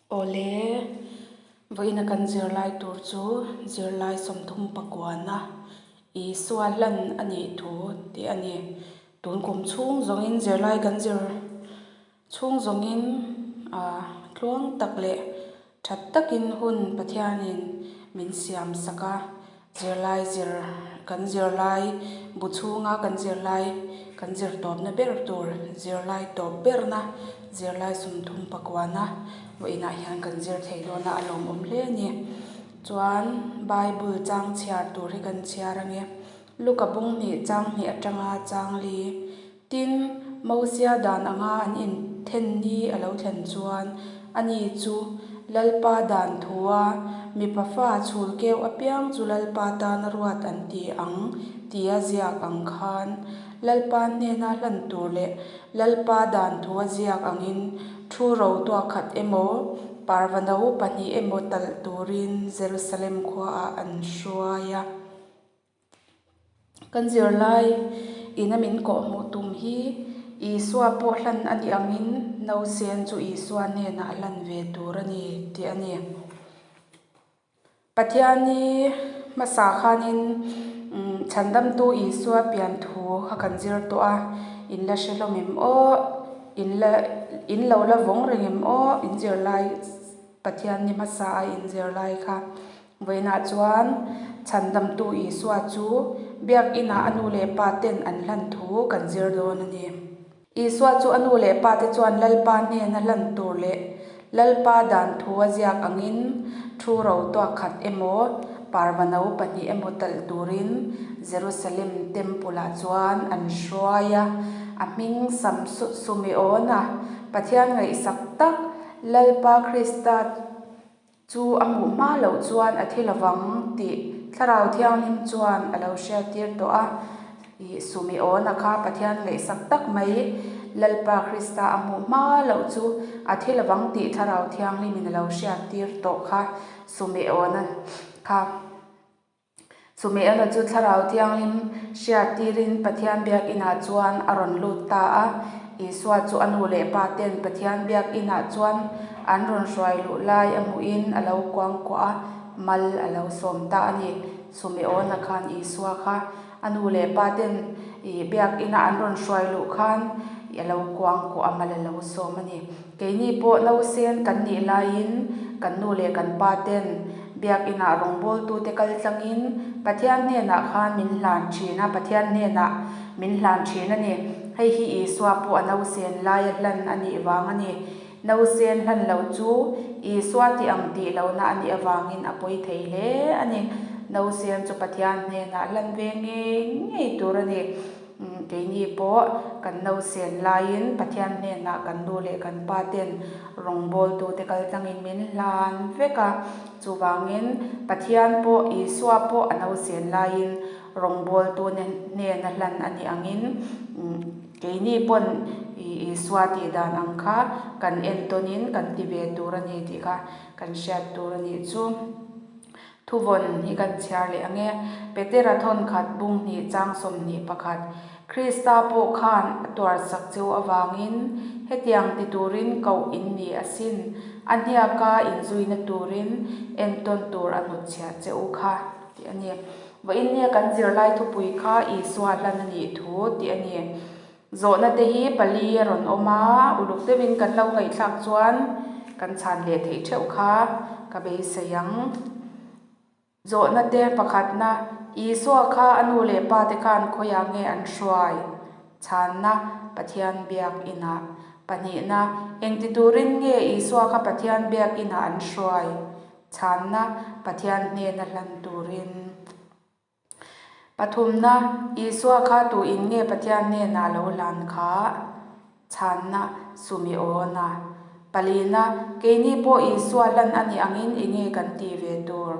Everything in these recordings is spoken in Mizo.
Awle, vawiina kan zirlai tur chu zirlai 36na Isua hlan a nih thu tih a ni. Tun kum chhung zawngin zirlai kan zir chhung zawngin tluang tak leh that takin hun Pathianin min siam sak a. Zirlai zir, kan zirlai bu chhunga kan zirlai kan zir tawpna ber tur zirlai tawp berna zirlai 36na vawiinah hian kan zir thei dawn a, a lawmawm hle a ni. Chuan Bible chang chhiar tur hi kan chhiar ange. Luka bung hnih chang hnih atanga chang li. Tin, Mosia dan anga an inthen ni a lo thlen chuan ani chu Lalpa dan thua mipa fa chhul keu apiang chu Lalpa tana ruat an ti ang tia ziak ang khan Lalpa hnena hlan tur leh Lalpa dan thua ziak angin thu ro tuak khat emaw parva no pahnih emaw talh turin Jerusalem khuaah an hruai a. Kan zirlai ina min kawhhmuh tum hi Isua pawh hlan a nih angin nausen chu Isua hnenah a hlan ve tur a ni tih a ni. Pathiani hmasa khanin Chhandamtu Isua pian thu kha kan zir tawh a, in la hre hlawm em aw, in la in lo la vawng reng em aw, in zirlai Pathianni hmasa a in zirlai kha. Vawiinah chuan Chhandamtu Isua chu Biakinah a nu leh pa ten an hlan thu kan zir dawn a ni. Isua chu a nu leh pa te chuan Lalpa hnena hlan tur leh Lalpa dan thu a ziak angin thu ro tuak khat emaw parva no pahnih emaw talh turin Jerusalem Temple-ah chuan an hruai a. A hming Sam Sumeona, Pathian ngaihsak tak Lalpa Krista, Chu a hmuh hma loh chuan a thi lovang tih Thlarau Thianghlim chuan a lo hriattir tawh a. Ih, Sumeona kha Pathian ngaihsak tak mai Lalpa Krista a hmuh hma loh chu a thi lovang tih Thlarau Thianghlimin a lo hriattir tawh kha Sumeona kha. Sumeona chu Thlarau Thianghlim hriattirin Pathian biakinah chuan a rawn lut ta a. Isua chu a nu leh pa ten Pathian biakinah chuan an rawn hruai luh lai a hmuhin a lo kuangkuah a, mal a lo sawm ta a ni. Sumeona khan Isua kha a nu leh pa ten biakina an rawn hruai luh khan a lo kuangkuah a, mal a lo sawm a ni. Keini pawh nausen kan nih laiin kan nu leh kan pa ten Biakinah rawngbawltute kal tlangin Pathian hnenah khan min hlan thin a, Pathian hnenah min hlan thin a ni. Hei hi Isua pawh a nausen laia hlan a nih vang a ni. Nausen hlan loh chu Isua tih ang tih lohna a nih avangin a pawi thei hle a ni. Nausen chu Pathian hnenah hlan ve ngei ngei tur a ni. Keini pawh kan nausen laiin Pathian hnenah kan nu leh kan pa ten rawngbawltute kal tlangin min hlan vek a. Chuvangin Pathian pawh Isua pawh a nausen laiin rawngbawltu hnena hlan a nih angin keini pawn Isua tih dan ang kha kan entawnin kan ti ve tur a ni tih kha kan hriat tur a nih chu. Thuvawn hi kan chhiar leh ang e. Petera thawn khat bung hnih chang 21, Krista pawh khan a tuarsak cheu avangin hetiang ti turin koh in ni asin, a hniaka inzuina turin entawn tur a hnutchhiah che u kha, tih a ni. Vawiin nia kan zirlai thupui kha Isua hlan a nih thu tih a ni. Zawhna te hi pali a rawn awm a, uluk deuhin kan lo ngaihthlak chuan kan chhan leh theih theuh kha ka beisei ang. Zawhna te pakhatna, Isua kha a nu leh pa te khan khawiah nge an hruai? Chhanna, Pathian biak inah. Pahnihna, Engti turin nge Isua kha Pathian biak inah an hruai? Chhanna, Pathian hnena hlan turin. Pathumna, Isua kha tu in nge Pathian hnenah lo hlan kha? Chhanna, Sumeona. Palina, Keini pawh Isua hlan a nih angin i nge kan tih ve tur?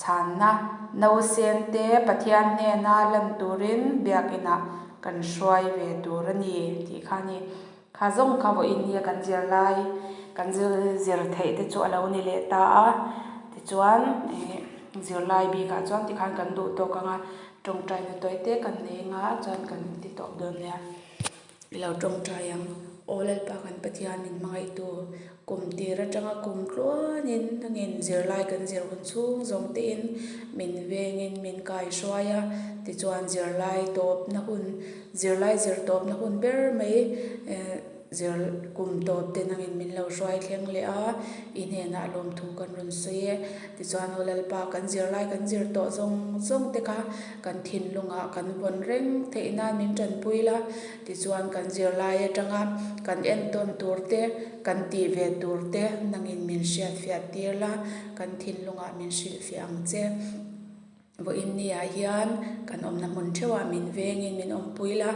Chhanna, Nausen te Pathian hnena hlan turin biakinah kan hruai ve tur a ni tih kha a ni. Kha zawng kha vawiin nia kan zir lai, kan zir theih te chu a lo ni leh ta a, tichuan ih zirlai bikah chuan tikhan kan duh tawk ang a, tawngtaina tawi te kan nei anga chuan kan ti tawp dawn nia, i lo tawngtai ang. Aw Lalpa kan Pathian min hmangaihtu, kum tir atanga kum tluanin nangin zirlai kan zir hun chhung zawng tein min vengin min kaihruai a, tichuan zirlai tawpna hun, zirlai zir tawpna hun ber mai zir kum tawp te nangin min lo hruai thleng leh a, i hnenah lawmthu kan rawn sawi e. Tichuan aw Lalpa kan zirlai kan zir tawh zawng zawng te kha kan thinlungah kan vawn reng theih nan min tanpui la, tichuan kan zirlai atanga kan entawn tur te, kan tih ve tur te nangin min hriatfiah tir la, kan thinlungah min hrilhfiah ang che. Vawiin niah hian kan awmna hmun theuhah min vengin min awmpui la,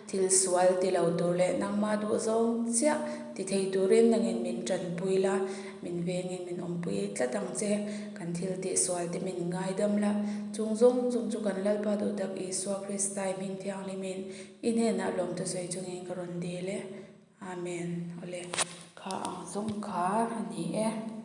thil sual ti lo tur leh nangmah duh zawng chiah ti thei turin nangin min tanpui la, min vengin min awmpui tlat ang che. Kan thil tih sual te min ngaidam la, chung zawng zawng chu kan Lalpa duh tak Isua Krista i hming thianghlimin i hnenah lawmte sawi chungin ka rawn dil e. Amen. Awle, kha ang zawng kha a ni e.